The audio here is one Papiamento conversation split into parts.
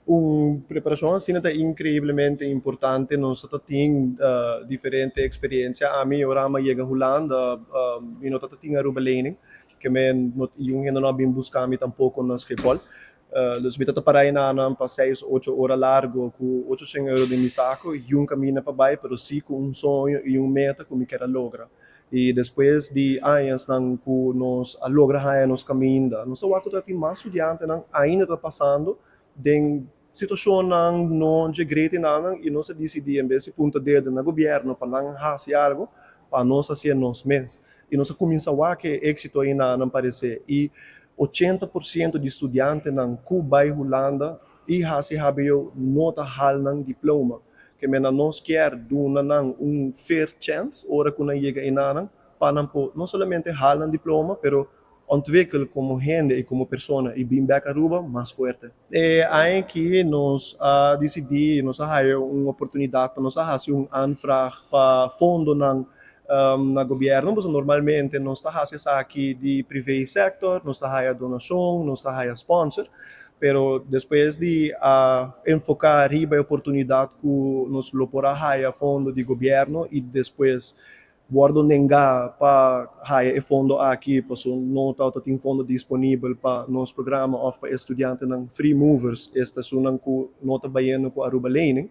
Un preparacion asina ta increiblemente importante. Nos tin diferente experiencia. Ami, ora mi a yega Hulanda, mi no tin Aruba lening, kiermen no un hende no a bin busca mi tampoco na Schiphol. Dus mi ta para na pa 6, 8 ora largo cu 800 euro den mi saco y un caminda pa bay, pero si cu un soño y un meta cu mi kier logra. Y despues di aña nan cu nos a logra haya nos caminda, nos a cu tin mas studiante nan ainda ta pasando den situacion nan no dje great nan y nos a dicidi, en bes di punta dedo na gobierno pa nan haci algo, pa nos haci nos mes. Y nos a cuminsa wak e exito ey nan parece y 80% di studiante nan cu bay Hulanda y haci HBO no ta haal nan diploma. Kiermen nos kier duna nan un fair chance ora cu nan yega eynan pa nan por no solamente haal nan diploma, pero ontwikkel como hende y como persona y bin back Aruba mas fuerte. E aki nos a dicidi, nos a haya un oportunidad pa nos haci un aanvraag pa fondo na gobierno, mas normalmente nos ta haci esaki di private sector, nos ta haya donacion, nos ta haya sponsor, pero despues di enfoca riba e oportunidad cu nos lo por a haya fondo di gobierno y despues wordo nenga pa haya e fondo aki, paso no ta tin fondo disponibel pa nos programa of pa studiante nan free movers, esta esunnan cu no ta bayendo cu Aruba Lening.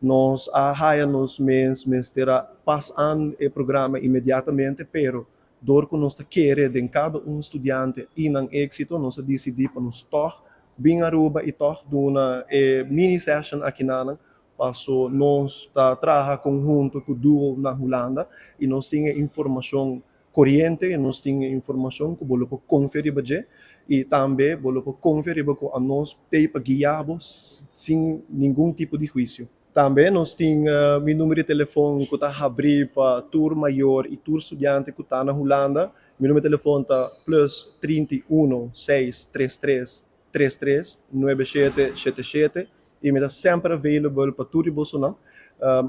Nos a haya nos mes mester a pas aan e programa inmediatamente, pero door cu nos ta kere den cada un studiante y nan exito, nos a dicidi pa nos toch bin Aruba y toch duna e mini session aki nan, paso nos ta traha conhunto cu Duo na Hulanda y nos tin informacion coriente y nos tin informacion cu bo por confia riba dje y tambe bo por confia riba cu nos t'ey pa guia bo sin ningun tipo di huicio. Tambe nos tin mi number di telefon cu ta habri pa tur mayor y tur studiante cu ta na Hulanda. Mi number di telefon ta +31 633 33 9777 y mi ta semper available pa tur boso nan.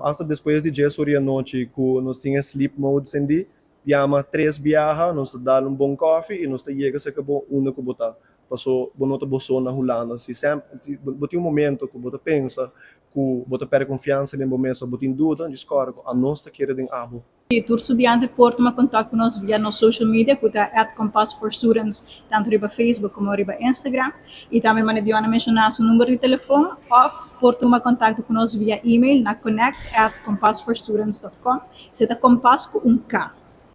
Hasta despues di 10 or di anochi cu nos tin sleep mode cendi, yama tres biaha, nos ta dal un bon koffie y nos ta yega serca bo unda cu bo ta. Paso bo no ta bo so na Hulanda. Si semper bo tin un momento cu bo ta pensa cu bo ta perde confiansa den bo mes, bo tin duda, discorda cu nos ta kere den abo. Y tur studiante por tuma contacto cu nos via nos social media, cu ta @compassforstudents, tanto riba Facebook como riba Instagram. Y tambe manera Diana a menciona su number di telefon, of por tuma contacto cu nos via email na connect@compassforstudents.com. Esey ta Kompas cu un K.